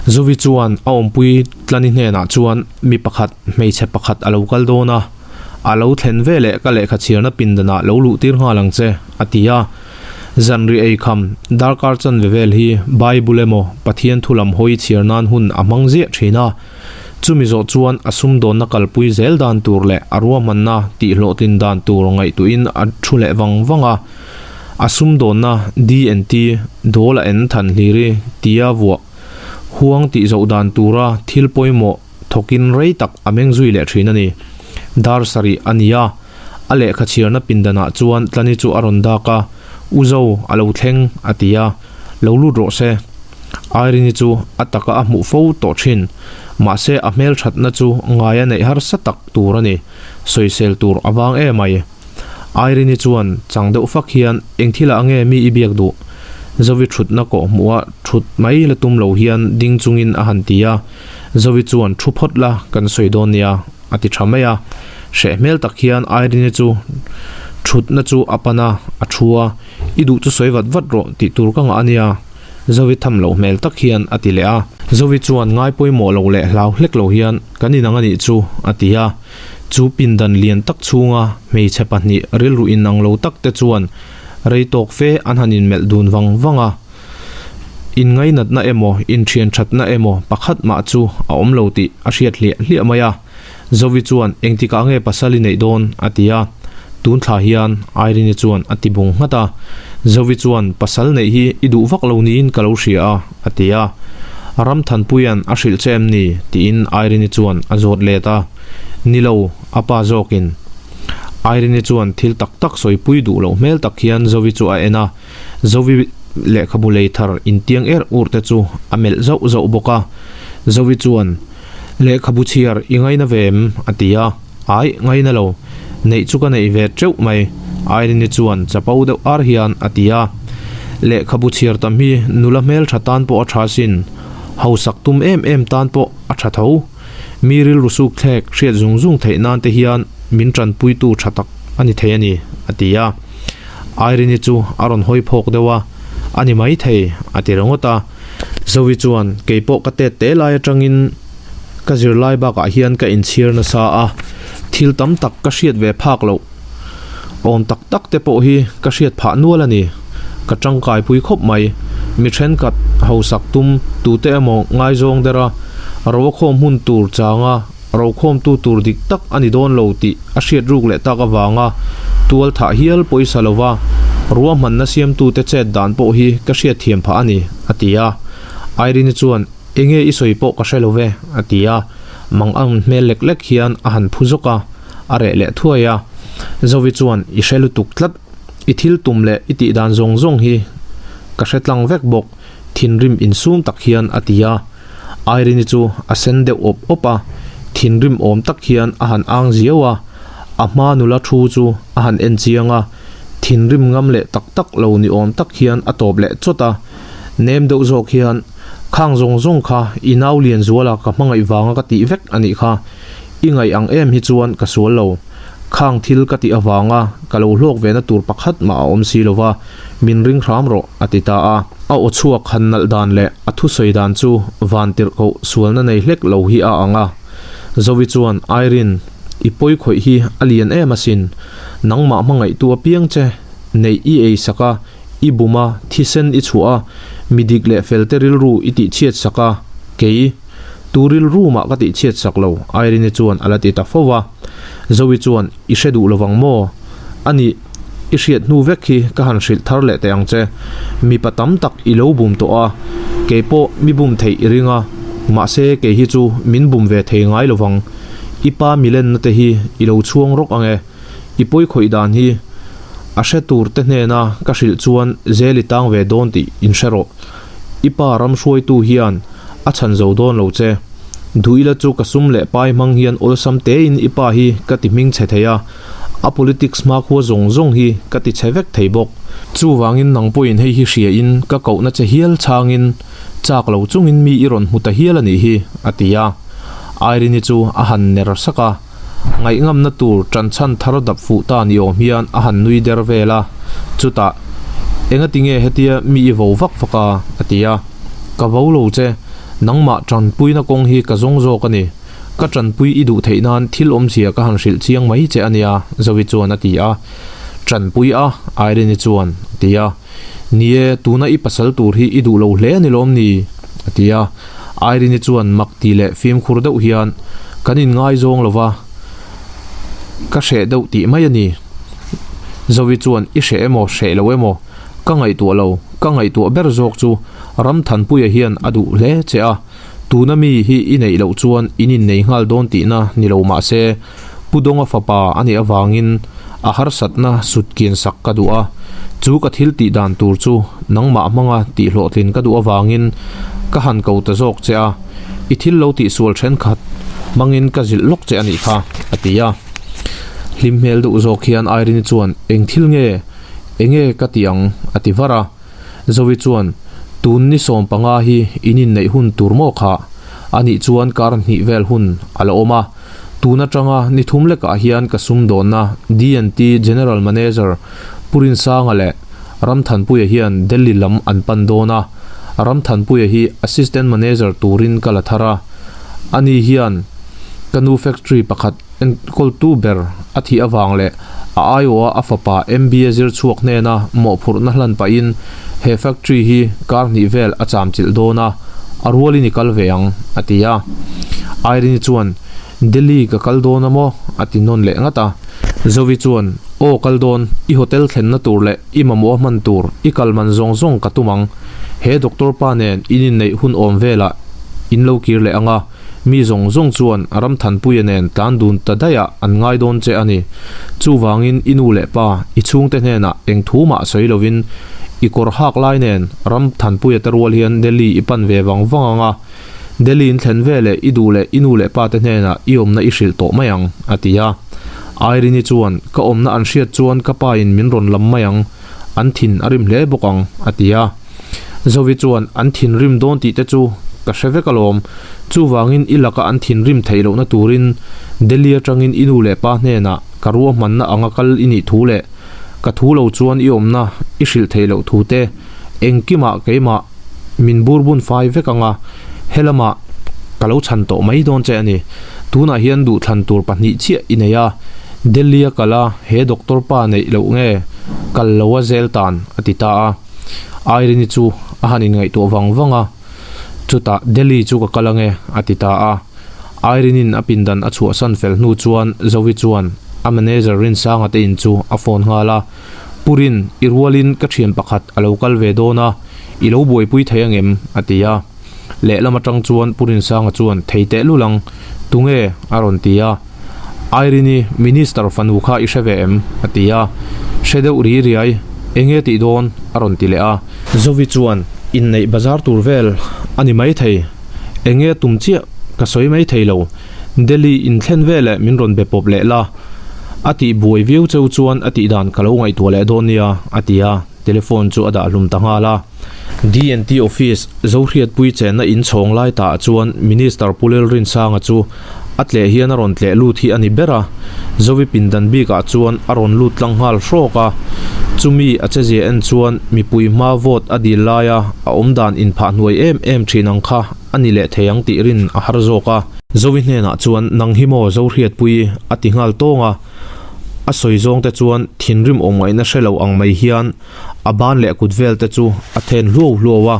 Zovi chuan a awmpui Tlani hnenah chuan mi pakhat, hmeichhe pakhat a lo kal dawn a, a lo thlen veleh ka lehkha chhiarna pindanah lo luh tir nghal ang che, a ti a. Zanri ei kham, darkar chanve vel hi Bible emaw Pathian thu lam hawi chhiar nan hun a hmang ziah thin a. Chumi zawh chuan a sumdawnna kalpui zel dan tur leh a ruahmanna tihhlawhtlin dan tur ngaihtuahin a thu leh vang vang a. A sumdawnna DNT, Dawl a en than hliri tia vuah huang tih zoh dan tura thil pawimawh thawkin rei tak a meng zui leh thin a ni. Dar sarih a ni a, a lehkha chhiarna pindanah chuan Tlani chu a rawn dak a, U Zo, a lo thleng, a ti a, Lo lut rawh se. Irene-i chu a taka a hmuh fo tawh thin, mahse a hmelthatna chu ngai a neih harsa tak tur a ni, sawisel tur a vang em ai. Irene-i chuan chang deuh fak hian eng thilah nge mi i biak duh? Zovi thutna kawh hmuha thut mai la tum lo hian ding chungin a han ti a, Zovi chuan thu phawt la kan sawi dawn nia a ti tha mai a. Hreh hmel tak hian Irene-i chu thutna chu a pan a, a thu a, I duh chu sawi vat vat rawh tih tur ka ngah a nia Zovi tham loh hmel tak hian a ti leh a. Zovi chuan ngai pawimawh lo leh hlau hlek lo hian kan inang a nih chu a ti a. Chu pindan lian tak chhunga hmeichhe pahnih rilru inang lo tak te chuan rei tawk fe an han inmelh dun vang vang a. Inngainatna emaw, inthian thatna emaw pakhat mah chu a awm lo tih a hriat hliah hliah mai a. Zovi chuan engtikah nge pasal i neih dawn? a ti a. Tun thla hian Irene-i chuan a ti bung nghat a. Zovi chuan pasal neih hi i duh vak lo niin ka lo hria a, a ti a. Ramthanpuia'n a hrilh che em ni? tiin Irene-i chuan a zawt let a. Ni lo, a pa zawkin. Irene-i chuan thil tak tak sawipui duh loh hmel tak hian Zovi chu a en a. Zovi lehkhabu lei thar intiang er ur te chu a melh zauh zauh bawk a. Zovi chuan, Lehkhabu chhiar i ngaina ve em? a ti a. Ai, ngaina lo. Neih chu ka neih ve teuh mai, Irene-i chuan chapo deuh ar hian a ti a. Lehkhabu chhiar tam hi nula hmeltha tan pawh a tha sin. Hausak tum em em tan pawh a tha tho. Mi rilru suk thlek hriat zung zung theih nan te hian min tanpuitu tha tak a ni thei a ni, a ti a. Irene-i chu a rawn hawi phawk deuh a, A ni maithei, a ti ringawt a. Zoe chuan, Kei pawh ka tet te lai atangin ka zirlai bakah hian ka inchhir nasa a, thil tam tak ka hriat ve phak loh awm tak tak te pawh hi ka hriat phah nual a ni. Ka tangkai pui khawp mai. Mi thenkhat hausak tum tute emaw ngaizawng dera rokhawm hmun tur changa rokhawmtu tur dik tak a ni dawn lo tih a hriat ruk leh tak avanga tual thah hial pawisa lova ruahmanna siamtute chet dan pawh hi ka hriat thiam phah a ni, a ti a. Irene chuan, Enge i sawi pawh ka hre lo ve, a ti a. Mang ang hmel lek lek hian a han phu zawk a, a reh leh thuai a. Zovi chuan, I hre lutuk tlat, i thil tum leh i tih dan zawng zawng hi ka hre tlang vek bawk, thinrim insum tak hian a ti a. Irene-i chu a sen deuh awp awp a, thinrim awm tak hian a han ang ziau a, a hma nula thu chu a han en chiang a, thinrim ngam leh tak tak lo ni awm tak hian a tawp leh chawt a, nem deuh zawk hian, Khang zawng zawng kha i nau lian zuala ka hmangaih vanga ka tih vek a nih kha, i ngaih ang em hi chuan ka sual lo. Khang thil ka tih avanga ka lo hlawk ve na tur pakhat mah a awm si lo va, Min ring hram rawh, a ti ta a. A aw chhuak han nalh dan leh a thusawi dan chu van tirh koh sualna nei hlek lo hi a ang a. Zovi chuan, Irene, i pawi khawih hi a lian em asin. Nangmah hmangaihtu apiang che neih i ei sak a, i bum a, thisen i chhuah a, mi dik leh fel te rilru i tihchhiat sak a, kei, tu rilru mah ka tihchhiat sak lo, Irene-i chuan a la ti ta fo va. Zovi chuan, I hre duh lovang maw? A nih. I hriat hnu vek hi ka han hrilh thar leh teh ang che. Mipa tam tak i lo bum tawh a, kei pawh mi bum theih i ring a, mahse kei hi chu min bum ve thei ngai lovang. I pa milenna te hi i lo chhuang rawk ang e. I pawi khawih dan hi a hre tur te hnena ka hrilh chuan zel i tang ve dawn tih in hre rawh. I pa ram hruaitu hian a chhan zo dawn lo che. Duh ila chu ka sum leh pai hmang hian awlsam tein i pa hi ka ti hming chhe thei a. A politics hmakhua zawng zawng hi ka ti chhe vek thei bawk. Chuvangin nang pawhin hei hi hria in ka kohna che hial changin chak lo chungin mi i rawn hmu ta hial a nih hi, a ti a. Irene-i chu a han ner sak a, ngaihngamna tur ṭanchhan thar dap fuh ta ni awm hian a han nui der vel a. Chutah, Enga tinge hetia mi i vo vak vak a? a ti a. Ka vo lo che. Nangmah tanpuina kawng hi ka zawng zawk a ni. Ka tanpui i duh theih nan thil awmzia ka han hrilh chiang mai che a nia, Zovi chuan a ti a. Tanpui a? Irene-i chuan a ti a. Ni e, tuna i pasal tur hi i duh lo hle a ni lawm ni? a ti a. Irene-i chuan mak ti leh fimkhur deuh hian, Kan inngaizawng lo va, ka hreh deuh tih mai a ni. Zovi chuan, I hreh emaw, hreh lo emaw, ka ngaihtuah lo, ka ngaihtuah ber zawk chu Ramthanpuia hian a duh hle che a, tuna mi hi i neih loh chuan in innei nghal dawn tihna ni lo mah se, Pu Dawnga fapa a nih avangin a harsatna sut kian sak ka duh a, chu ka thil tih dan tur chu nangmah hmanga tih hlawhtlin ka duh avangin ka han ko ta zawk che a, i thil lo tihsual thenkhat hmangin ka zilh lawk che a nih kha, a ti a. Hlim hmel deuh zawk hian Irene-i chuan, Eng thil nge? Enge ka ti ang? a ti var a. Zoe chuan, Tun ni 15 hi in inneih hun tur maw kha? A nih chuan kar hnih vel hun a la awm a. Tun atanga ni thum lekah hian ka sumdawnna D&T General Manager Pu Rinsanga leh Ramthanpuia hian Delhi lam an pan dawn a. Ramthanpuia hi Assistant Manager turin ka la thar a. Ani hian ka nu factory pakhat Enkawltu ber a thih avang leh a aiawha a fapa MBA zir chhuak hnena mawhphurhna hlan pahin he factory hi kar hnih vel a cham chilh dawn a, a rualin i kal ve ang, a ti a. Irene chuan, Delhi ka kal dawn a maw? a ti nawn leh ngat a. Zovi chuan, Aw kal dawn, i hotel thlenna tur leh i mamawh a hman tur i kal man zawng zawng ka tum ang. He doctor pa nen in inneih hun awm velah in lo kir leh ang a. Mi zawng zawng chuan Ramthanpuia nen tlan dun ta daih ah an ngai dawn che a ni. Chuvangin i nu leh pa, i chhungte hnenah eng thu mah sawi lovin i kawr hak lai nen Ramthanpuia te rual hian Delhi i pan ve vang vang ang a. Delhi in thlen ve leh i duh leh i nu leh pa te hnenah i awmna i hrilh tawh mai ang, a ti a. Irene-i chuan, Ka awmna an hriat chuan ka pa in min rawn lam mai ang, an thin a rim hle bawk ang, a ti a. Zovi chuan an thinrim dawn tih te chu ka hre vek alawm. Chuvangin i laka an thinrim theih lohna turin Delhi atangin i nu leh pa hnenah ka ruahmanna anga kal i nih thu leh ka thu lo chuan i awmna i hrilh theih loh thu te engkimah keimah min burbun fai vek anga helamah ka lo chhan tawh mai dawn che a ni. Tunah hian duhthlan tur pahnih chiah i nei a, Delhi a kal a he doctor pa neih loh nge kal lo a zel tan a ti ta a. Irene-i chu a han inngaihtuah vang vang a, chutah Delhi chu ka kal ange a ti ta a. Irene-in a pindan a chhuahsan fel hnu chuan Zoe chuan a manager Rinsanga te in chu a phone nghal a, Pu Rin, i rualin ka thian pakhat a lo kal ve dawn a, i lo buaipui thei angem? a ti a. Lehlam atang chuan Pu Rinsanga chuan thei teh lul ang, tunge? a rawn ti a. Irene-i Minister fanu kha i hre ve em? a ti a. Hre deuh ri riai, enge tih dawn? a rawn ti leh a. Zovi chuan, Inneih bazar tur vel a ni maithei, enge tum chiah ka sawi maithei lo, Delhi inthlen veleh min rawn be pawp leh la, a tih buai viau cheu chuan a tih dan ka lo ngaihtuah leh dawn nia, a ti a. Telephone chu a dah hlum ta nghal a. DNT Office, Zohriatpui chenna in chhawng lai tah chuan Minister Pu Lalrinsanga chu a tleh hian a rawn tleh lut hi a ni ber a. Zovi pindan bikah chuan a rawn lut tlang nghal hrawk a. Chumi a chezia en chuan mipui hma vote a dil laia a awmdan inphah hnuai em em thin ang kha a ni leh thei ang tih rin a har zawk a. Zovi hnenah chuan nang hi maw Zohriatpui a ti nghal tawng a. A sawi zawng te chuan thinrim awm ngaihna hre lo ang mai hian a ban leh kut vel te chu a then hluau hluau a.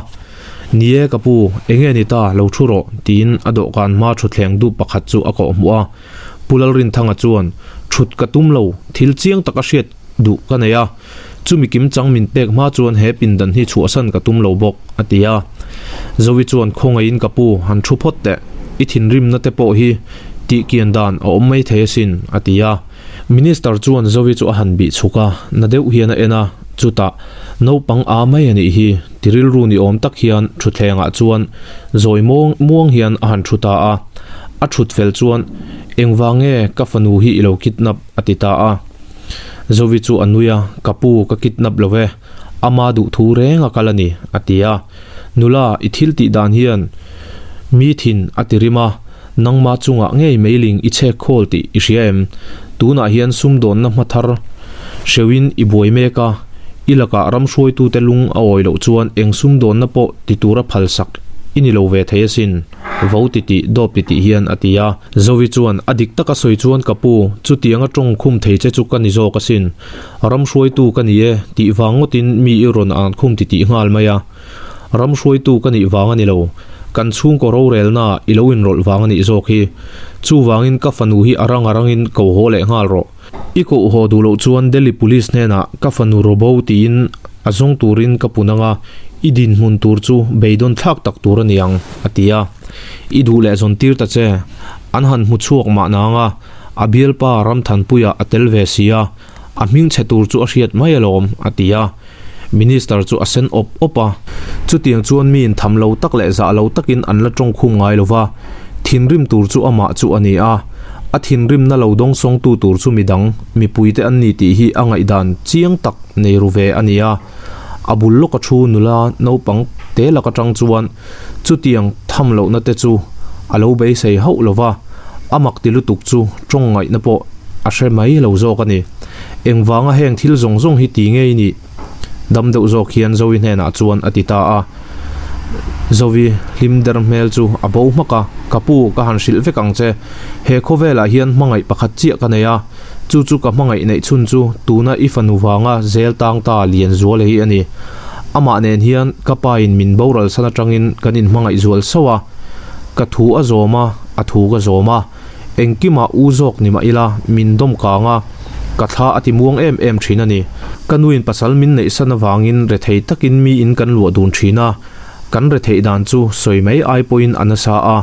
Ni e ka pu, enge ni ta, lo thu rawh, tiin a dawhkan hma thutthleng dup pakhat chu a kawh hmuh a. Pu Lalrinthanga chuan, Thut ka tum lo, thil chiang taka hriat duh ka nei a. Chumi kim chang min pek hma chuan he pindan hi chhuahsan ka tum lo bawk, a ti a. Zoe chuan khawngaihin ka pu han thu phawt teh, i thinrimna te pawh hi tih kian dan a awm mai thei asin, a ti a. Minister chuan Zoe chu a han bih chhuk a, na deuh hian a en a, chutah, Naupang a mai a nih hi, ti rilru ni awm tak hian thutthlengah chuan zawi muang muang hian a han thu ta a. A thut fel chuan, Engvang nge ka fanu hi i lo kidnap? a ti ta a. Zovi chu a nui a, Ka pu, ka kidnap lo ve. Ama duh thu reng a kal a ni, a ti a. Nula, i thil tih dan hian mi thin a ti rim a, nangma chungah ngei meiling i chhek khawl tih i hria em? Tunah hian sumdawnna hma thar hreuhin i buai mek a, i lakah ram hruaitute lung a awi loh chuan eng sumdawnna pawh ti tura phalsak. I ni lo ve thei asin, vo titih, dawp titih hian a ti a. Zovi chuan, A dik taka sawi chuan ka pu, chutianga tawng khum thei che chu ka ni zawk asin. Ram hruaitu ka ni e, tih vang ngawtin mi i rawn an khum titih nghal mai a. Ram hruaitu ka nih vang a ni lo, kan chhungkaw rorelna i lo inrawlh vang a nih zawk hi. Chuvangin ka fanu hi a rang a rangin ko haw leh nghal rawh. I koh haw duh loh chuan Delhi Police hnenah ka fanu Robo tiin a zawng turin ka pun anga i dinhmun tur chu beidawn thlak tak tur a ni ang, a ti a. I duh leh zawn tir ta che. An han hmu chhuak mahna anga a bialpa Ramthanpuia a tel ve si a, a hming chhe tur chu a hriat mai alawm, a ti a. Minister chu a sen awp awp a. Chutiang chuan miin tham lo tak leh zah lo takin an la tawngkhum ngai lo va, thinrim tur chu amah chu a ni a. A thinrimna lo dawngsawngtu tur chu midang, mipuite an ni tih hi a ngaihdan chiang tak nei ru ve a ni a. A bul lawka thu nula naupang te lak atang chuan chutiang tham lohna te chu a lo beisei hauh lo va, a mak ti lutuk chu tawng ngaihna pawh a hre mai lo zawk a ni. Engvanga heng thil zawng zawng hi ti ngei nih? Dam deuh zawk hian Zoe hnenah chuan a ti ta a. Zoe hlim der hmel chu a bo hmak a, Ka pu, ka han hrilh vek ang che. He khawvelah hian hmangaih pakhat chiah ka nei a, chu chu ka hmangaih neih chhun chu tuna i fanu vanga zel tang ta Lianzuala hi a ni. Amah nen hian ka pa in min boral san atangin kan inhmangaih zual sauh a, ka thu a zawm a, a thu ka zawm a. Engkimah u zawk ni mah ila, min dawm kang a, ka thla a ti muang em em thin a ni. Ka nuin pasal min neih san avangin rethei takin miin kan luah dun thin a, kan retheih dan chu sawi mai ai pawhin a nasa a.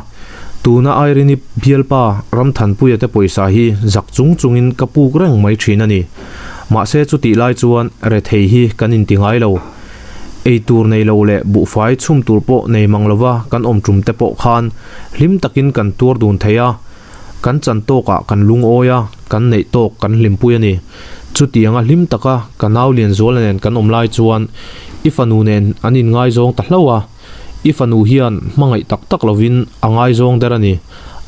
Tuna Irene-i bialpa Ramthanpuia te pawisa hi zak chung chungin ka puk reng mai thin a ni. Mahse chutih lai chuan rethei hi kan inti ngai lo. Ei tur nei lo leh buhfai chhum tur pawh nei mang lova kan awm tum te pawh khan hlim takin kan tuar dun thei a, kan chan tawkah kan lungawi a, kan neih tawk kan hlimpui a ni. Chutianga hlim taka ka nau Lianzuala nen kan awm lai chuan i fanu nen an inngaizawng ta hlauh a, i fanu hian hmangaih tak tak lovin a ngaizawng der a ni.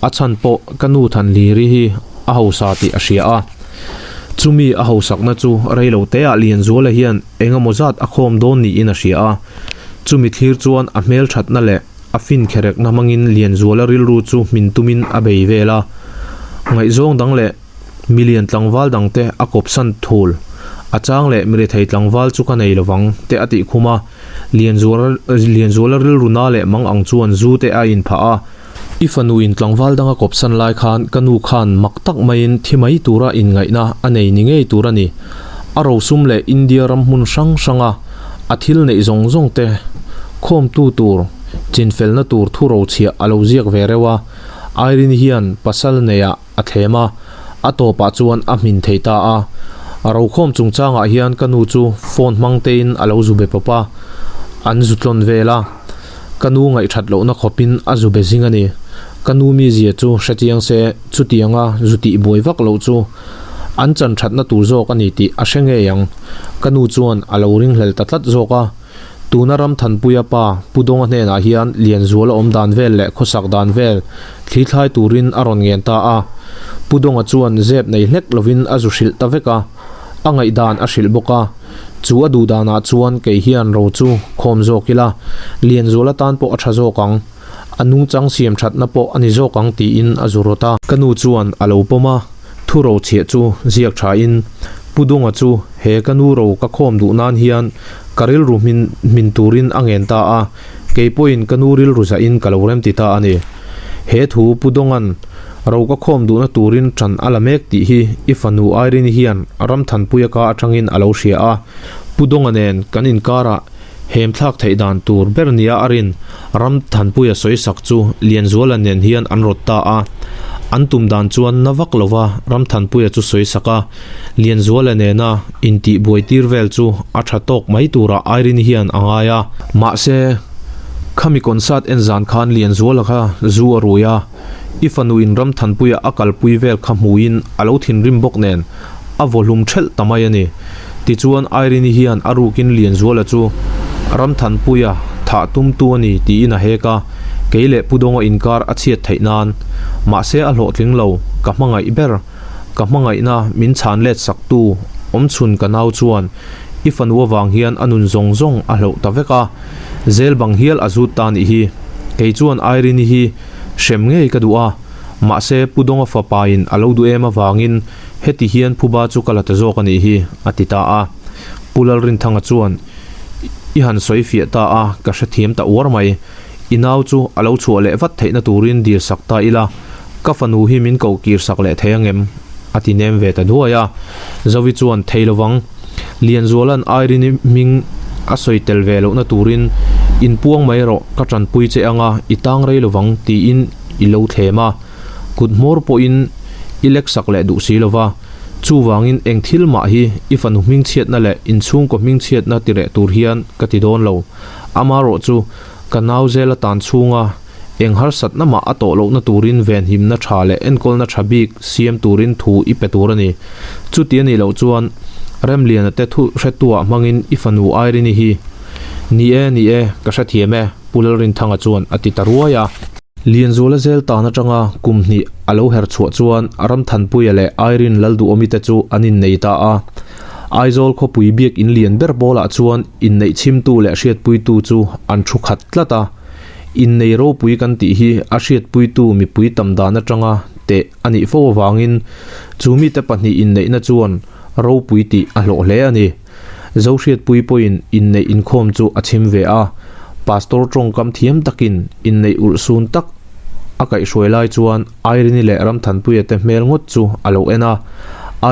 A chhan pawh ka nu Thanhliri hi a hausa tih a hria a. Chumi a hausakna chu reilo teah Lianzuala hian eng emaw zat a khawm dawn niin a hria a. Chumi thlir chuan a hmelthatna leh a fin kherekna hmangin Lianzuala rilru chu hmin tumin a bei vel a. Ngaihzawng dang leh milian tlangval dangte a kawpsan thul. A chang leh mirethei tlangval chu ka nei lovang te a tih khum a. Lianzuala rilru na leh mang ang chuan zu te a inphah a. I fanu in tlangval danga kawpsan lai khan ka nu khan mak tak maiin thi mai tura inngaihna a nei ni ngei tur a ni. A rosum leh India ram hmun hrang hranga a thil neih zawng zawng te khawmtu tur chinfelna tur thu rochhiah a lo ziak ve reuh a. Irene hian pasal neiah a thlem a, a tawpah chuan a hmin thei ta a. A rokhawm chungchangah hian ka nu chu phone hmang tein a lo zu be pawp a, an zu tlawn vel a. Ka nu ngaihthat lohna khawpin a zu be zing a ni. Ka nu mizia chu hre chiang se, chutianga zu tih buai vak loh chu an chan thatna tur zawk a ni tih a hre ngei ang. Ka nu chuan a lo ringhlel ta tlat zawk a. Tuna Ramthanpuia pa Pu Dawnga hnenah hian Lianzuala awm dan vel leh khawsak dan vel thlithlai turin a rawn ngen ta a. Pu Dawnga chuan zep nei hlek lovin a zu hrilh ta vek a, a ngaihdan a hrilh bawk a. Chu a duh danah chuan kei hian ro chu khawm zawk ila, Lianzuala tan pawh a tha zawk ang, a nungchang siam thatna pawh a ni zawk ang tiin a zu rawt a. Ka nu chuan a lo pawm a. Thu ro chhiah chu ziak thain, Pu Dunga chu he ka nu ro ka khawm duh nan hian ka rilru hmin hmin turin a ngen ta a, kei pawhin ka nu rilru zahin ka lo remti ta a ni. He thu Pu Dunga'n ro ka khawm duhna turin ṭan a la mek tih hi i fanu Irene hian Ramthanpuia ka aṭangin a lo hria a, Pu Dunga nen kan inkarah Hem thlak theih dan tur ber nia a rin Ramthanpuia sawisak chu Lianzuala nen hian an rawt ta a. An tum dan chuan na vak lova Ramthanpuia chu sawisak a, Lianzuala nena intih buai tir vel chu a tha tawk mai turah Irene hian a ngai a. Mahse, khami concert en zan khan Lianzuala kha zu a rui a, i fanuin Ramthanpuia a kalpui vel kha hmuin a lo thinrim bawk nen, a vawhlum thelh ta mai a ni. Tichuan Irene-i hian a rukin Lianzuala chu Ramthanpuia thah tumtu a ni tiin a hek a, kei leh Pu Dawnga inkar a chhiat theih nan. Mahse a hlawhtling lo, ka hmangaih ber, ka hmangaihna min chhan let saktu awmchhun ka nau chuan i fanu avang hian a nun zawng zawng a hloh ta vek a, zel bang hial a zut ta nih hi. Kei chuan Irene-i hi hrem ngei ka duh a, mahse Pu Dawnga fapain a lo duh em avangin heti hian phuba chu ka la ta zawk a nih hi, a ti ta a. Pu Lalrinthanga chuan, I han sawi fiah ta a, ka hrethiam ta uar mai. I nau chu a lo chhuah leh vat theihna turin dil sak ta ila, ka fanu hi min koh kir sak leh thei angem? a ti nem ve ta duai a. Zovi chuan, Thei lovang. Lianzuala'n Irene-i hming a sawi tel ve lohna turin inpuang mai rawh, ka tanpui che anga i tang rei lovang tiin i lo thlem a. Kut hmawr pawhin i lek sak leh duh si lova, chuvangin eng thil mah hi i fanu hmingchhiatna leh inchhungkaw hmingchhiatna ti reh tur hian ka ti dawn lo. Amarawh chu ka nau zel a tan chhunga eng harsatna mah a tawh lohna turin venhimna tha leh enkawlna tha bik siam turin thu i pe tur a ni. Chuti a nih loh chuan Remliana te thu hretuah hmangin i fanu Irene-i hi, Ni e, ni e, ka hrethiam e, Pu Lalrinthanga chuan a ti ta ruai a. Lianzuala zel tan atanga kum hnih a lo her chhuah chuan Ramthanpuia leh Irene Lalduhawmi te chu an innei ta a. Aizawl khawpui biak in lian ber pawlah chuan inneih chhimtu leh hriatpuitu chu an thu khat tlat a. Innei ropui kan tih hi a hriatpuitu mipui tam dan atanga teh a nih fo avangin chu mite pahnih inneihna chuan ropui tih a hlawh hle a ni. Zohriatpui pawhin inneih inkhawm chu a chhim ve a, Pastor tawngkam thiam takin inneih ulhsun tak a kaihhruai lai chuan Irene-i leh Ramthanpuia te hmel ngawt chu a lo en a,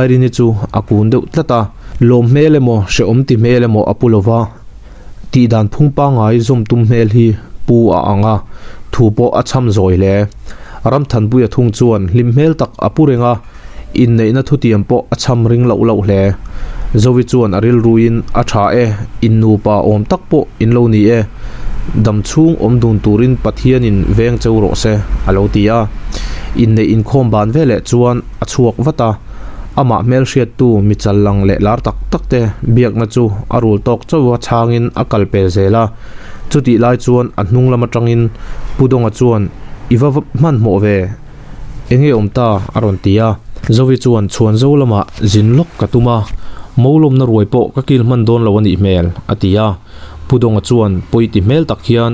Irene-i chu a kun deuh tlat a, lawm hmel emaw hrehawm ti hmel emaw a pu lova, tihdan phung pangngai zawm tum hmel hi pu a ang a, thu pawh a chham zawi hle. Ramthanpuia thung chuan hlim hmel tak a pu reng a. Inneihna thutiam pawh a chham ring loh loh hle. Zovi chuan a rilruin, A tha e, in nupa awm tak pawh in lo ni e. Dam chhung awm dun turin Pathianin veng cheu rawh se, a lo ti a. Inneih inkhawm ban veleh chuan a chhuak vat a. Amah hmelhriattu mi chal lang leh lar tak tak te biakna chu a rul tawk chauha chhangin a kal pel zel a. Chutih lai chuan a hnung lam atangin Pu Dawnga chuan, I va hmanhmawh ve? Enge awm ta? a rawn ti a. Zovi chuan chhuan zo lamah zin lawk ka tum a, Molawmna ruai pawh ka kil hman dawn lo a nih hmel, a ti a. Pu Dawnga chuan pawi ti hmel tak hian,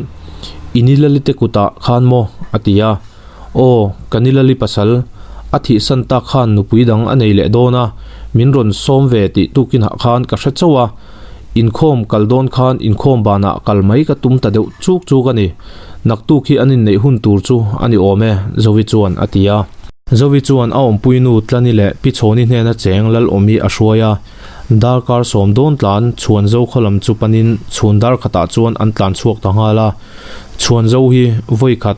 I Nilali te kutah khan maw? a ti a. Aw, ka Nilali pasal, a thihsan tak khan nupui dang a nei leh dawn a, min rawn sawm ve tih tukinah khan ka hre chauh a. Inkhawm kal dawn khan inkhawm banah kal mai ka tum ta deuh chuk chuk a ni. Naktuk hi an inneih hun tur chu a ni awm e, Zovi chuan a ti a. Zovi chuan a awmpuinu Tlani leh Pi Chhawni hnena cheng Lalawmi a hruai a. Darkar sawm dawn tlan Chhuanzo khaw lam chu panin chhun dar khatah chuan an tlan chhuak ta nghal a. Chhuanzo hi vawi khat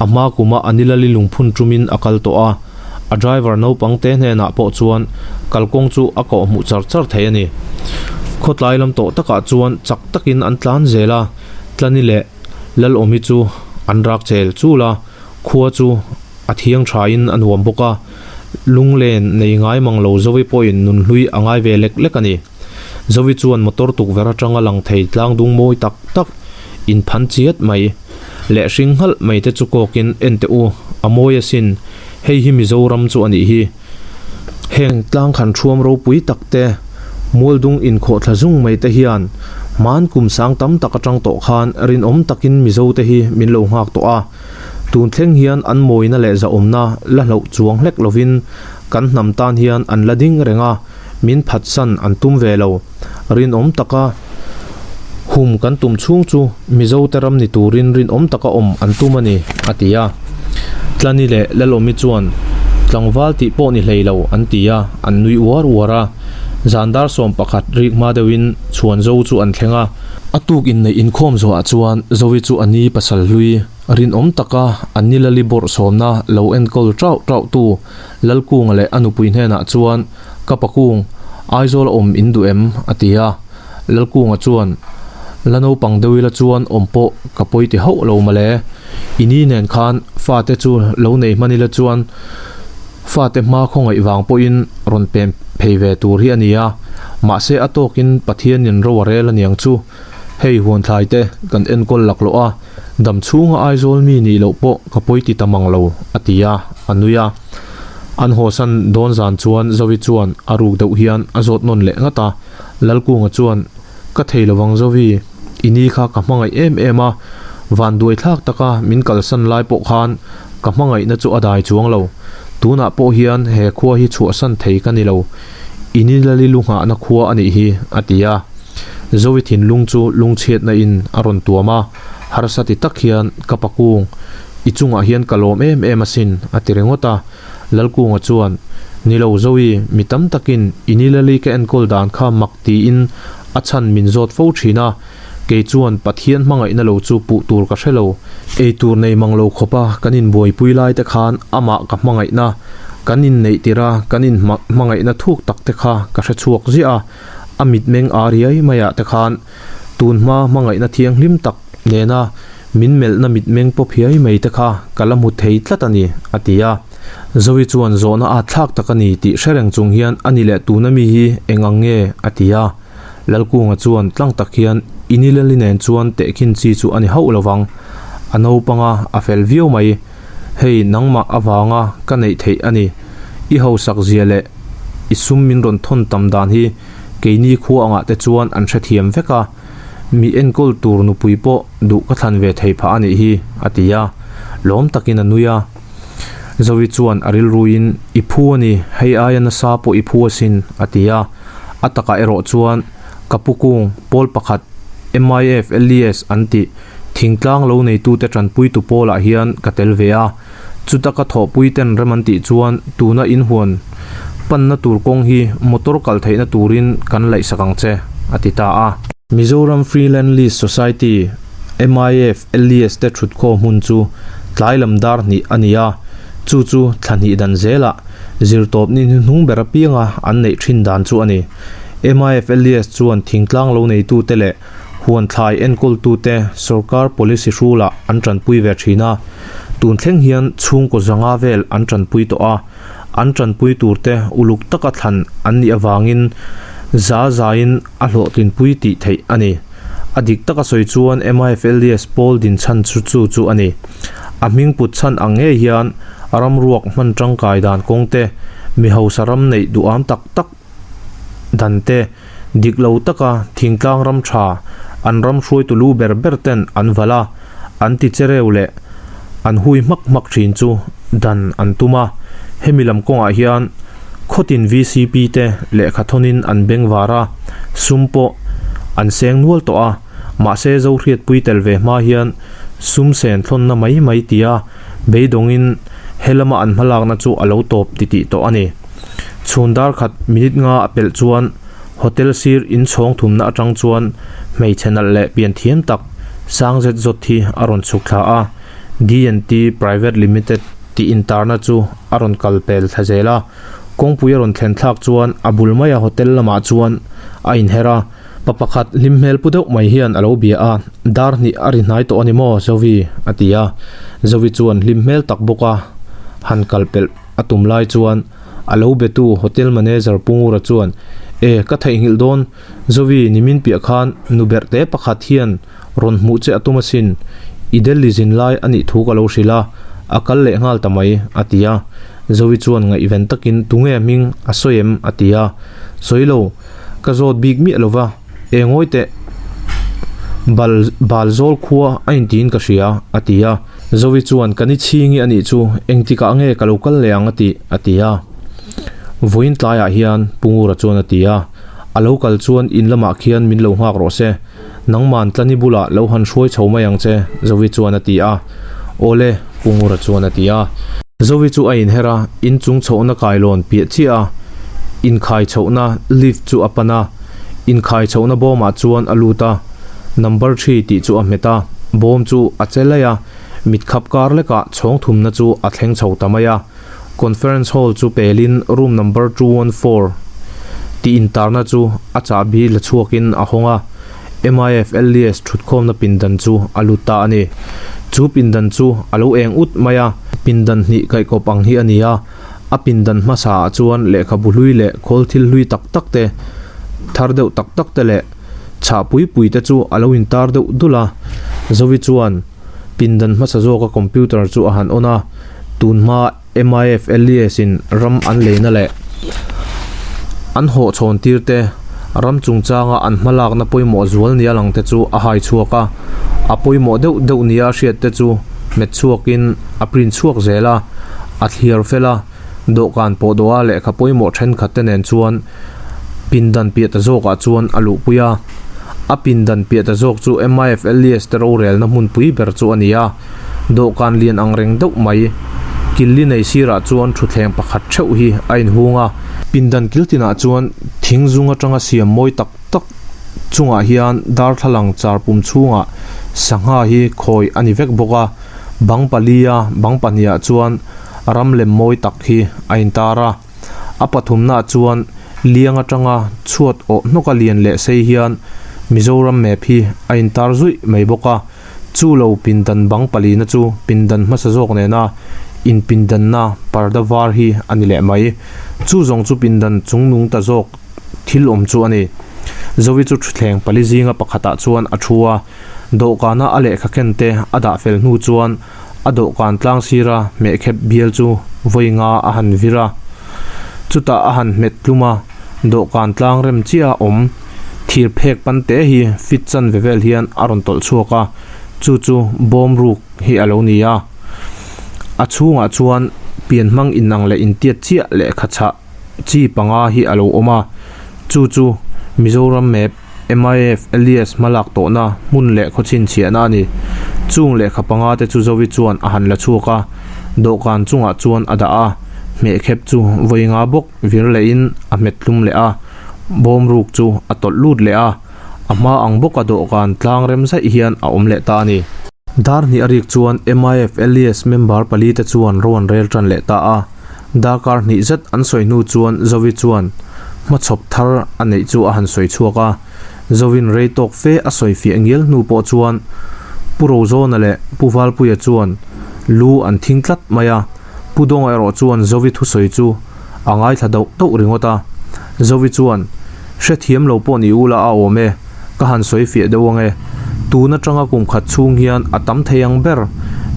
A hma kuma a nilali lungphun tumin a kal tawh a, a driver naupang te hnenah pawh chuan kalkawng chu a kawh hmuh char char thei a ni. Khawtlai lam tawh takah chuan chak takin an tlan zel a, Tlani leh Lalawmi chu an rak chel chul a, khua chu a thiang thain a nuam bawk a, lunglen nei ngai mang lo Zovi pawhin nunhlui a ngai ve lek lek a ni. Zovi chuan motor tukverh atanga lang thei tlang dung mawi tak tak inphan chiat mai leh hring nghalh mai te chu kawkin en teh u, a mawi asin, hei hi Mizoram chu a nih hi. Heng tlang khan thuam ropui tak te, mualdung inkhawh thla zung mai te hian hman kum sang tam tak atang tawh khan rinawm takin Mizo te hi min lo nghak tawh a, tun thleng hian an mawina leh zahawmna la hloh chuang hlek lovin kan hnam tan hian an la ding reng a. Min phatsan an tum ve lo. Rinawm taka hum kan tum chhung chu Mizote ram ni turin rinawm taka awm an tum a ni, a ti a. Tlani leh Lalawmi chuan tlangval tih pawh ni hlei lo an ti a, an nui uar uar a. Zan dar 11 rik hma deuhin Chhuanzo chu an thleng a. A tuk inneih inkhawm zawhah chuan Zovi chu a ni pasal hlui, rinawm taka an ni Lali bawrhsawmna lo enkawl tauh tauhtu Lalkunga leh a nupui hnenah chuan, Ka pa kung, Aizawl a awm in duh em? a ti a. Lalkunga chuan, La naupang deuh ila chuan awm pawh ka pawi ti hauh lo mawle. I ni nen khan fate chu lo nei hman ila chuan fate hma khawngaih vang pawhin rawn pem phei ve tur hi a ni a. Mahse a tawkin Pathianin ro a rel aniang chu. Hei huanthlai te kan enkawl laklawh a, dam chhunga Aizawl mi nih loh pawh ka pawi ti ta mang lo, a ti a, a nui a. An hawsan dawn zan chuan Zovi chuan a ruk deuh hian a zawt nawn leh ngat a, Lalkunga chuan, Ka thei lovang Zovi, i ni kha ka hmangaih em em a, Vanduai thlak taka min kalsan lai pawh khan ka hmangaihna chu a dai chuang lo. Tunah pawh hian he khua hi chhuahsan thei ka ni lo. Inilali lu nghahna khua a nih hi, a ti a. Zoe thinlung chu lungchhiatna in a rawn tuam a, harsa ti tak hian ka pa kung, i chungah hian ka lawm em em asin, a ti ringawt a. Lalkunga chuan, Ni lo Zoe, mi tam takin Inilali ka enkawl dan kha mak tiin a chhan min zawt fo thin a, Kei chuan Pathian hmangaihna lo chu puh tur ka hre lo. Ei tur nei mang lo khawpa kan inbuaipui lai te khan amah ka hmangaihna, kan inneih tirh a kan in hmangaihna thuk tak te kha ka hre chhuak ziah a, a mitmeng a riai maiah te khan tun hma hmangaihna thianghlim tak nena min melhna mitmeng pawp hiai mai te kha ka la hmu thei tlat a ni, a ti a. Zoe chuan zawhna at thlak tak a ni tih hre reng chung hian a ni leh tuna mi hi eng ang nge? a ti a. Lalkunga chuan tlang tak hian Inilali nen chuan tehkhin chi chu a ni hauh lo vang. A naupang a, a fel viau mai. Hei nangmah avanga ka neih theih a ni. I hausak zia leh i sum min rawn thawn tam dan hi keini khua angah te chuan an hrethiam vek a, mi enkawl tur nupui pawh duh ka thlan ve thei phah a nih hi, a ti a. Lawm takin a nui a. Zoe chuan a rilruin, I phu a ni, hei aia nasa pawh i phu asin, a ti a. A takah erawh chuan ka pu kung pawl pakhat MIF LES an tih thingtlang lo neitute tanpuitu pawlah hian ka tel ve a. Chuta ka thawhpui ten rem an tih chuan tuna inhuan panna tur kawng hi motor kal theihna turin kan laihsak ang che, a ti ta a. Mizoram Free Land Lease Society, MIF LES te thutkhawm hmun chu tlai lam dar hnih a ni a, chu chu thla hnih dan zelah Zirtawp ni hnuhnung ber apianga an neih thin dan chu a ni. MIFLES chuan thingtlang lo neitute leh huan thlai enkawltute sorkar policy hrulah an tanpui ve thin a. Tun thleng hian chhungkaw zanga vel an tanpui tawh a, an tanpui turte uluk taka thlan an nih avangin za zain a hlawhtlinpui tih theih a ni. A dik taka sawi chuan MIFLES pawl din chhan chu chu chu a ni. A hming put chhan ang ngei hian ramruak hman tangkai dan kawng te, mi hausa ram neih duham tak tak dan te, dik lo taka thingtlang ram tha an ram hruaitu lu ber ber ten an valh a, an ti chereu leh an hui hmak hmak thin chu dan an tum a. Hemi lam kawngah hian khawtin VCP te lehkha thawnin an bengvar a, sum pawh an seng nual tawh a, mahse Zohriatpui tel ve hma hian sum sen thlawnna mai mai tia beidawngin he lama an hmalakna chu a lo tawp titih tawh a ni. Chhun dar khat minute nga a pelh chuan hotel sir inchhawng thumna atang chuan hmeichhe nalh leh pian thiam tak sang zet zawt hi a rawn chhuk thla a, D&T Private Limited tih intarna chu a rawn kal pel thla zel a. Kawngpui a rawn thlen thlak chuan a bul maia hotel lamah chuan a inher a. Pa pakhat hlim hmel pu deuh mai hian a lo bia a, Dar hnih a ri hnai tawh a ni maw, Zovi? a ti a. Zovi chuan hlim hmel tak bawk a han kal pelh a tum lai chuan a lo betu hotel manager Pu Ngura chuan, E, ka theihnghilh dawn, Zovi, nimin piah khan nu berhte pakhat hian rawn hmuh che a tum asin, i Delhi zin lai a nih thu ka lo hrilh a, a kal leh nghal ta mai, a ti a. Zovi chuan ngaihven takin, Tunge a hming a sawi em? a ti a. Sawi lo. Ka zawt bik miah lo va, e ngawi teh, bal bal zawl khua a intiin ka hria, a ti a. Zoe chuan, Ka ni chhingi a nih chu, engtikah nge ka lo kal leh ang a tih, a ti a. Vawiin tlaiah hian Pu Ngura chuan a ti a, A lo kal chuan in lamah khian min lo nghak rawh se, nangman Tlani bulah lo han hruai chho mai ang che, Zoe chuan a ti a. Awle, Pu Ngura chuan a ti a. Zoe chu a inher a, inchung chhohna kailawn piah chiah a, inkhai chhohna lift chu a pan a, inkhai chhohna bawmah chuan a lut a, number thi tih chu a hmet a, bawm chu a che laih a, mitkhap kar lekah chhawng thumna chu a thleng chho ta mai a, conference hall chu pelin room number 214 tih intarna chu a chahbi la chhuakin a hawng a. MIF LES thutkhawmna pindan chu a lut ta a ni. Chu pindan chu a lo eng ut mai a, pindan hnih kaihkawp ang hi a ni a, a pindan hmasa ah chuan lehkhabu hlui leh khawl thil hlui tak tak te, thar deuh tak tak te leh chhah pui pui te chu a lo intar deuh dul a. Zovi chuan pindan hmasa zawka computer chu a han on a, tunhma MIF LES in ram an leina leh an hawhchhawn tir te, Ram chungchanga an hmalakna pawimawh zual nia lang te chu a hai chhuak a, a pawimawh deuh deuh nia a hriat te chu hmet chhuakin a print chhuak zel a, a thliar fel a, dawhkan pawh dawha lehkha pawimawh thenkhat te nen chuan pindan piah ta zawkah chuan a luhpui a. A pindan piah ta zawk chu MIFLES te rorelna hmunpui ber chu a ni a, dawhkan lian ang reng deuh mai killi nei sirah chuan thutthleng pakhat theuh hi a inhung a. Pindan kil tinah chuan thing zung atanga siam mawi tak tak chungah hian darthlalang char pum chhungah sangha hi khawi a ni vek bawk a, bang palia bang pahnihah chuan ram lem mawi tak hi a intar a. A pathumnaah chuan liang atanga chhuat awh hnawka lian leh sei hian Mizoram map hi a intar zuih mai bawk a. Chu lo pindan bang palina chu pindan hmasa zawk nena inpindanna parda var hi a ni leh mai. Chu zawng chu pindan chungnung ta zawk thil awm chu a ni. Zovi chu thutthleng pali zinga pakhatah chuan a thu a, dawhkana a lehkha ken te a dah fel hnu chuan a dawhkan tlang sira hmehkhep bial chu vawi nga a han vir a. Chutah a han hmet tlum a, dawhkan tlang rem chiah a awm. Thir phek pan te hi fit chanve vel hian a rawn tawlh chhuak a, chu chu bawm ruk hi a lo ni a. A chhungah chuan pianhmang inang leh intiat chiah lehkha chhah chi panga hi a lo awm a, chu chu Mizoram map MIF Elias hmalak tawhna hmun leh khaw chhinchhiahna a ni. Chung lehkha panga te chu Zovi chuan a han la chhuak a, dawhkan chungah chuan a dah a, hmehkhep chu vawi nga bawk vir lehin a hmet tlum leh a. Bawm ruk chu a tawlh lut leh a, a hma ang bawka dawhkan tlang rem zaih hian a awm leh ta a ni. Dar hnih a rik chuan MIF LES member pali te chuan ro an rel tan leh ta a. Darkar hnih zet an sawi hnu chuan Zovi chuan hmachhawp thar a neih chu a han sawi chhuak a. Zovin rei tawk fe a sawi fiah ngial hnu pawh chuan Pu Rozawna leh Pu Valpuia chuan lu an thing tlat mai a. Pu Dawnga erawh chuan Zovi thusawi chu a ngaithla dauh dauh ringawt a. Zovi chuan, Hrethiam lo pawh ni ula a awm e, ka han sawi fiah deuh ang e. Tun atanga kum khat chhung hian a tam thei ang ber,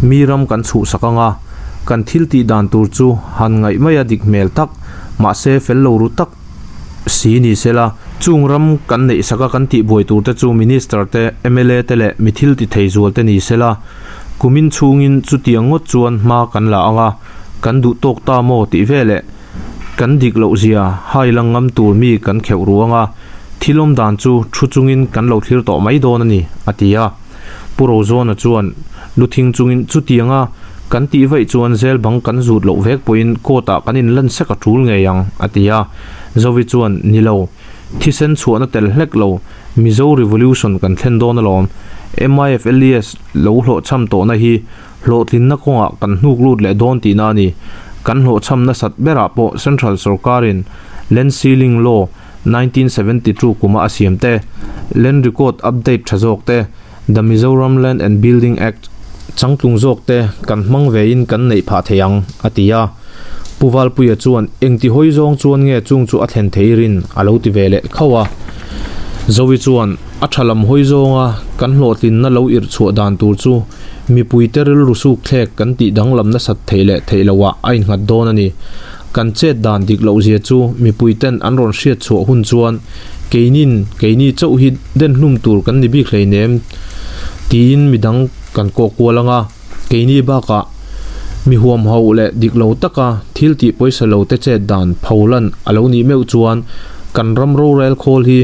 mi ram kan chhuhsak ang a, kan thil tih dan tur chu han ngaih mai a dik hmel tak, mahse fel lo ru tak si ni sela. Chung ram kan neihsaka kan tihbuai tur te chu Minister te, mla te leh mi thil ti thei zual te ni sela. Kumin chhungin chutiang ngawt chuan hma kan la ang a. Kan duh tawk ta maw tih veleh kan dik loh zia hai lang ngam tur mi kan kheuh ruang a, thil awm dan chu thu chungin kan lo thlir tawh mai dawn a ni, a ti a. Pu Rozawna chuan lu thing chungin chutianga kan tih vaih chuan zel bang kan zut loh vek pawhin court ah kan inlan sek a tul ngei ang, a ti a. Zovi chuan, Ni lo, thisen chhuahna tel hlek lo, Mizo Revolution kan thlen dawn alawm. MIFLES lo hlawhchham tawhna hi Hlawhtlinna kawngah kan hnuk lut leh dawn tihna a ni. Kan hlawhchham nasat berah pawh Central sorkarin Land Ceiling Law 1972 kuma a siam te, Land Record Update tha zawk te, The Mizoram Land and Building Act changtlung zawk te kan hmang vein kan neih phah thei ang, a ti a. Pu Valpuia chuan engti hawi zawng chuan nge chung chu a thlen thei rin a lo ti ve leh khauh a. Zovi chuan a tha lam hawi zawnga kan hlawhtlinna lo irh chhuah dan tur chu Mipuite rilru suk thlek kan tih danglam nasat theih leh theih loh ah a innghat dawn a ni. Kan chet dan dik loh zia chu mipuiten an rawn hriat chhuah hun chuan keinin keini chauh hi den hlum tur kan ni bik hleinem tiin midang kan kawk kual ang a, keini bakah mi huamhauh leh dik lo taka thil tih pawisa lo te chet dan pholan a lo nih meuh chuan kan ram rorel khawl hi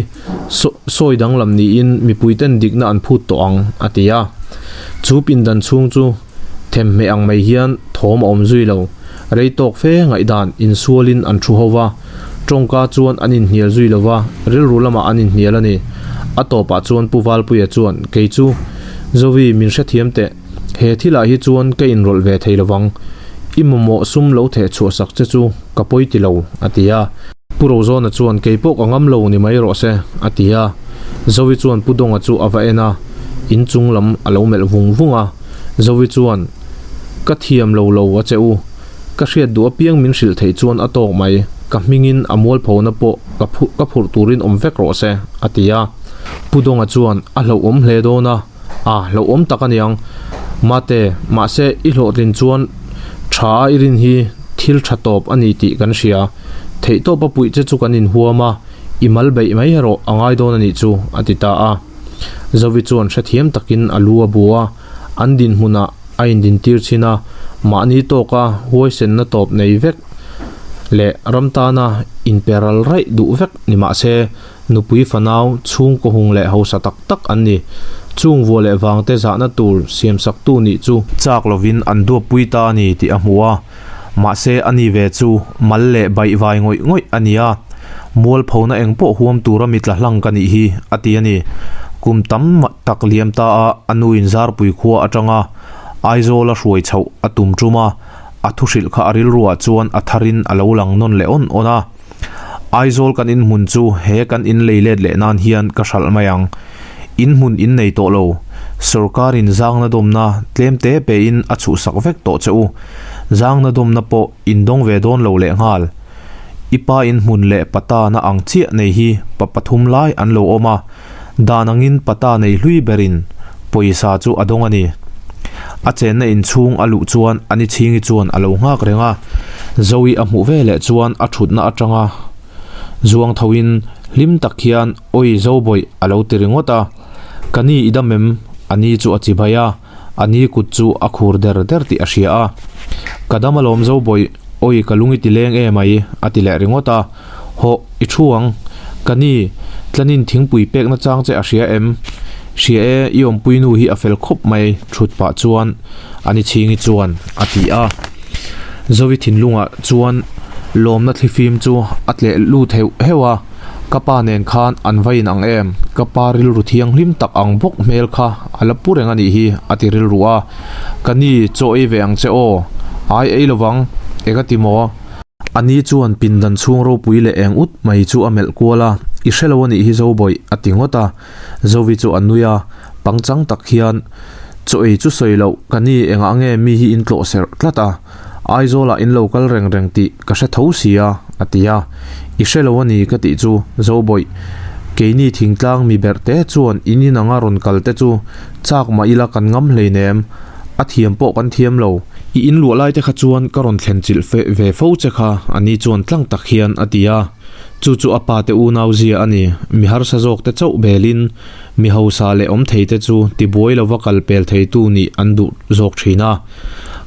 Sawi danglam niin mipuiten dikna an phut tawh ang, a ti a. Chu pindan chhung chu themhmeh ang mai hian thawm a awm zui lo. Rei tawk fe ngaihdan insualin an thu ho va, tawngka chuan an inhnial zui lo va, rilru lamah an inhnial a ni. A tawpah chuan Pu Valpuia chuan, Kei chu, Zovi, min hrethiam teh. He thilah hi chuan ka inrawlh ve thei lovang. I mamawh sum lo theh chhuahsak che chu ka pawi ti lo, a ti a. Pu Rozawna chuan kei pawh ka ngam lo ni mai rawh se, a ti a. Zovi chuan Pu Dawnga chu a va en a, in chung lam a lo melh vung vung a. Zovi chuan, Ka thiam lo lo a che u. Ka hriat duh apiang min hrilh theih chuan a tawk mai. Ka hmingin a mualphona pawh ka ka phurh turin awm vek rawh se, a ti a. Pu Dawnga chuan a hlauhawm hle dawn a. A, hlauhawm tak a niang. Mate, mahse i hlawhtlin chuan tha a i rin hi thil tha tawp a ni tih kan hria. Theihtawp a puih che chu kan inhuam a, I mal beih mai erawh a ngai dawn a nih chu, a ti ta a. Zovi chuan hrethiam takin a lu a bu a, an dinhmunah a indintir chhin a, mahni tawka huaisenna tawp nei vek leh ram tana inpe ral raih duh vek ni mah se, nupui fanau chhungkaw hung leh hausa tak tak an ni. Chung vua leh vangte zahna tur siamsaktu nih chu chak lovin an duappui ta a ni tih a hmu a. Mahse a ni ve chu mal leh baihvai ngawih ngawih a ni a, mualphona eng pawh huam tura mi tla hlang ka nih hi a ti a ni. Kum tam tak liam ta a a nuin Zarpui khua atanga Aizawl a hruai chhoh a tum tum a, a thuhrilh kha a rilruah chuan a tharin a lo lang nawn leh awn awn a. Aizawl kan inhmun chu he kan inlei let leh nan hian ka hralh mai ang. Inhmun in nei tawh lo. Sorkarin zangna dawmna tlem te pein a chhuhsak vek tawh che u. Zangna dawmna pawh in dawng ve dawn lo leh nghal. I pa inhmun leh pata na ang chiah nei hi pa pathum lai an lo awm a. Dan angin pata nei hlui berin pawisa chu a dawng a ni. A chenna inchhung a luh chuan a ni chhingi chuan a lo nghak reng a, Zoe a hmuh ve leh chuan a thutna atanga zuang thoin hlim tak hian Awi Zobawih a lo ti ringawt a, Ka ni i dam em? A ni chu a chi bai a, a ni kut chu a khur der der tih a hria a. Ka dam alawm Zobawih, awi ka lung i ti leng em ai a ti leh ringawt a. Hawh, i thu ang. Ka ni, tlanin thingpui pekna chang che a hria em? Hria e, i awmpui nu hi a fel khawp mai, thut pah chuan a ni chhingi chuan a ti a. Zovi thinlungah chuan lawmna thlifim chu a tleh lut heuh heuh a, ka pa nen khan an va in ang em? Ka pa rilru thianghlim tak ang bawk hmel kha a la pu reng a nih hi, a ti rilru a. Ka ni, chaw ei ve ang che aw. Ai ei lovang, eng a ti maw? A ni chuan pindan chhung ropui leh eng ut mai chu a melh kual a, I hre lo a nih hi Zobawih, a ti ngawt a. Zovi chu a nui a, pangchang tak hian, Chaw ei chu sawi loh, ka ni engah nge mi hi in tlawh serh tlat a, Aizawlah in lo kal reng reng tih ka hre tho si a, a ti a. I hre lo a ni ka tih chu, Zobawih, keini thingtlang mi berh te chuan in inanga rawn kal te chu chak mah ila kan ngam hleinem, a thiam pawh kan thiam lo. I in luah lai te kha chuan ka rawn thlen chilh fe ve fo che kha, a ni chuan tlang tak hian a ti a. Chu chu a pa te unau zia a ni. Mi harsa zawk te chauh belin mi hausa leh awm thei te chu tibuai lova kal pel theitu nih an duh zawk thin a.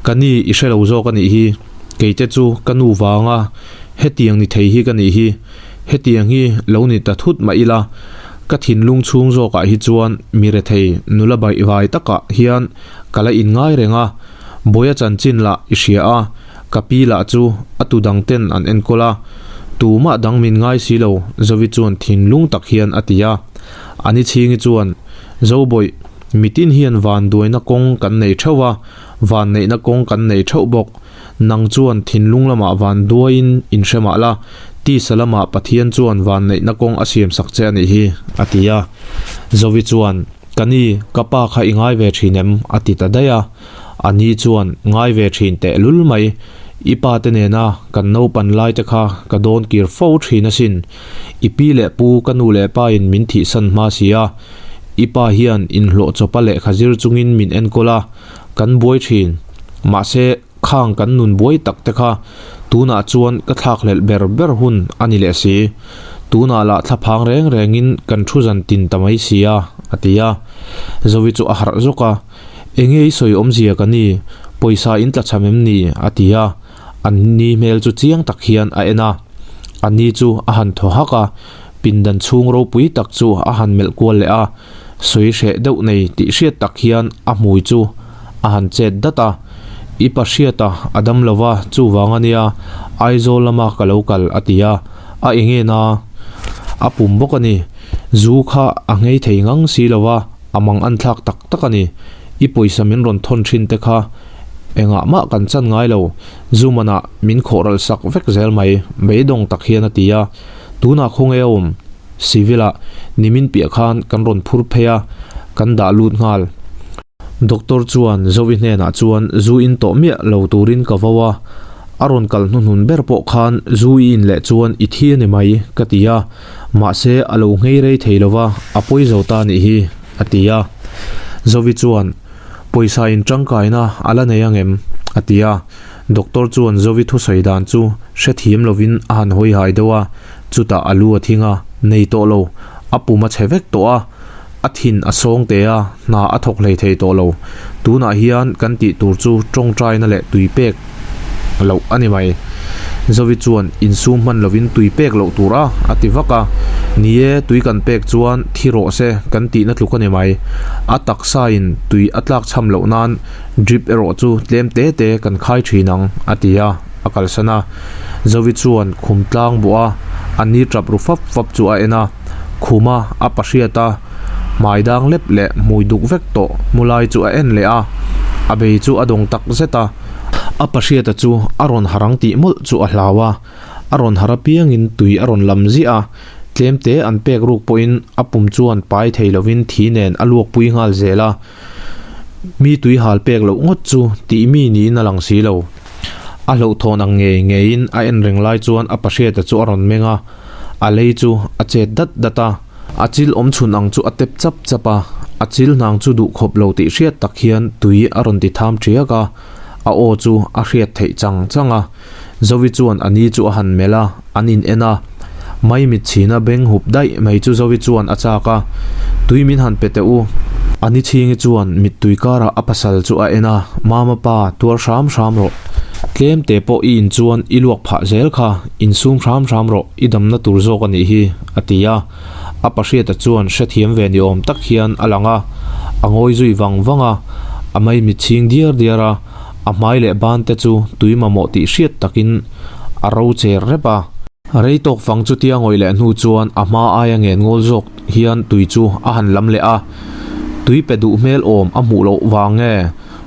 Ka ni i hre lo zawk a nih hi, kei te chu ka nu vanga hetiang ni thei hi ka nih hi, hetiang hi lo ni ta thut mah ila, ka thinlung chhung zawkah hi chuan mi rethei nula baihvai takah hian ka la inngai reng a, Bawia chanchin lah i hria a, ka pi lah chu a tu dang ten an enkawl a, tumah dang min ngai si lo, Zovi chuan thinlung tak hian a ti a. Ani chhingi chuan, Zobawih, mitin hian vanduaina kawng kan nei theuh a, vanneihna kawng kan nei theuh bawk. Nang chuan thinlung lamah vanduaiin inhre mah la, tisa lamah Pathian chuan vanneihna kawng a siamsak che a nih hi, a ti a. Zovi chuan, Ka ni, ka pa kha i ngai ve thin em? a ti ta daih a. A ni chuan, Ngai ve thin teh lul mai. I pa te nena kan naupan lai te kha ka dawn kir fo thin asin. I pi leh pu ka nu leh pa in min thihsan hma si a. I pa hian inhlawh chawpa lehkha zir chungin min enkawl a, kan buai thin. Mahse, Khang kan nun buai tak te kha tunah chuan ka thlakhlelh ber ber hun a ni leh si. Tunah lah thlaphang reng rengin kan thu zan tin ta mai si a, a ti a. Zovi chu a harh zawk a, Enge i sawi awmzia ka ni, pawisa in tlachham em ni? a ti a. An ni hmel chu chiang tak hian a en a. A ni chu a han thaw hak a, pindan chhung ropui tak chu a han melh kual leh a. Sawi hreh deuh nei tih hriat tak hian a hmui chu a han chet dat a, I pa hriata a dam lo va, chuvang a nia, Aizawl lama ka lo kal a ti a, a enge na a pum bawk a ni. Zu kha a nghei thei ngang si lo va, a mang an thlak tak tak a ni. I pawisa min rawn thawn thin te kha engah mah kan chan ngai lo, zu manah min khawh ralh sak vek zel mai, beidawng tak hian a ti a. Tunah khawnge a awm? Civil ah nimin piah khan kan rawn phur phei a, kan dah lut nghal. Doctor chuan Zovi hnenah chuan zu in tawh miah lo turin ka vo a, a rawn kal hnuhnun ber pawh khan zu i in leh chuan i thi a ni mai ka ti a, mahse a lo nghei rei thei lo va, a pawi zo ta nih hi a ti a. Zovi chuan pawisa in tangkaina a la nei angem? a ti a. Doctor chuan Zovi thusawi dan chu hrethiam lovin a han hawi hai deuh a, chutah a lu a thing a. Nei tawh lo, a pum a chhe vek tawh a, a thin a sawng teh a, hna a thawk hlei thei tawh lo. Tunah hian kan tih tur chu tawngtaina leh tui pek loh a ni mai. Zovi chuan insum hman lovin tui pek loh tur a, a ti vak a. Ni e, tui kan pek chuan thi rawh se kan tihna tluk a ni mai. A taksain tui a tlak chham loh nan drip erawh chu tlem te te kan khai thin ang, a ti a, a kalsan a. Zovi chuan khum tlang bawh a, a ni tap ru fap fap chu a en a. Khuma a pahriat a, hmai dang lep leh hmui duk vek tawh hmu lai chu a en leh a, a bei chu a dawng tak zet a. A pahriata chu a rawn harang tih mawlh chu a hlau a, a rawn har apiangin tui a rawn lam ziah a, tlem te an pek ruk pawhin a pum chuan pai thei lovin thi nen a luak pui nghal zel a. Mi tui hal pek loh ngawt chu tih mi niin a lang si lo. A hlauhthawn ang ngei ngeiin a en reng lai chuan a pahriata chu a rawn meng a, a lei chu a chet dat dat a, a chil awm chhun ang chu a tep chap chap a, a chil hnang chu duh khawp lo tih hriat tak hian tui a rawn ti tham ṭiak a, a aw chu a hriat theih chang chang a. Zovi chuan a ni chu a han melh a, an in en a. Maimit chhina beng hup daih mai chu Zovi chuan a chak a, Tui min han pe teh u. A ni chhingi chuan mittui karah a pasal chu a en a, Mama pa, tuar hram hram rawh. Tlem te pawh i in chuan i luak phah zel kha, insum hram hram rawh, i damna tur zawk a nih hi, a ti a. A pahriata chuan hrethiam ve ni awm tak hian a lang a, a ngawi zui vang vang a, a maimit chhing diar diar a. A hmai leh ban te chu tui mamawh tih hriat takin a ro cher rep a. Rei tawk fang chutia ngawih leh hnu chuan a hma aia ngen ngawl zawk hian tui chu a han lam leh a. Tui pe duh hmel awm a hmuh loh vang nge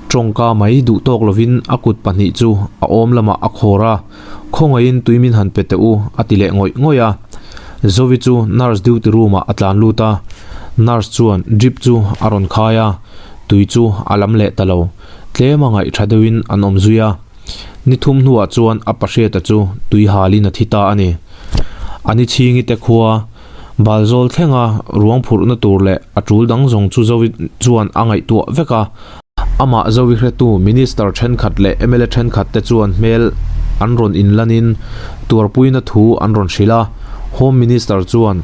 tawngka mai duh tawk lovin a kut pahnih chu a awm lamah a khawr a, Khawngaihin tui min han pe teh u a ti leh ngawih ngawih a. Zovi chu nurse duty room ah a tlan lut a, nurse chuan drip chu a rawn khai a, tui chu a lam leh ta lo. Tlem a ngaih tha deuhin an awm zui a, ni thum hnuah chuan a pahriata chu tui halin a thi ta a ni. A ni chhingi te khua Balzawl thlenga ruang phurhna tur leh a tul dang zawng chu Zovi chuan a ngaihtuah vek a. Amah Zovi hretu Minister thenkhat leh mla thenkhat te chuan hmel an rawn inlanin tuarpuina thu an rawn hrilh a. Home Minister chuan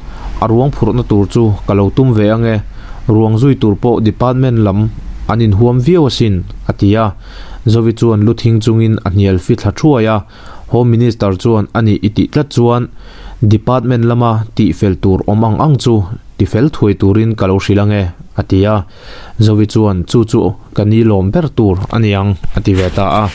a ruang phurhna tur chu ka lo tum ve ange, Ruang zui tur pawh department lam an inhuam viau asin, a ti a. Zovi chuan lu thing chungin a hnial fi thla thuai a. Home Minister chuan a nih i tih tlat chuan department lama tih fel tur awm ang ang chu ti fel thuai turin ka lo hrilh ange, a ti a. Zovi chuan chu chu ka ni lawm ber tur a ni ang, a ti ve ta a.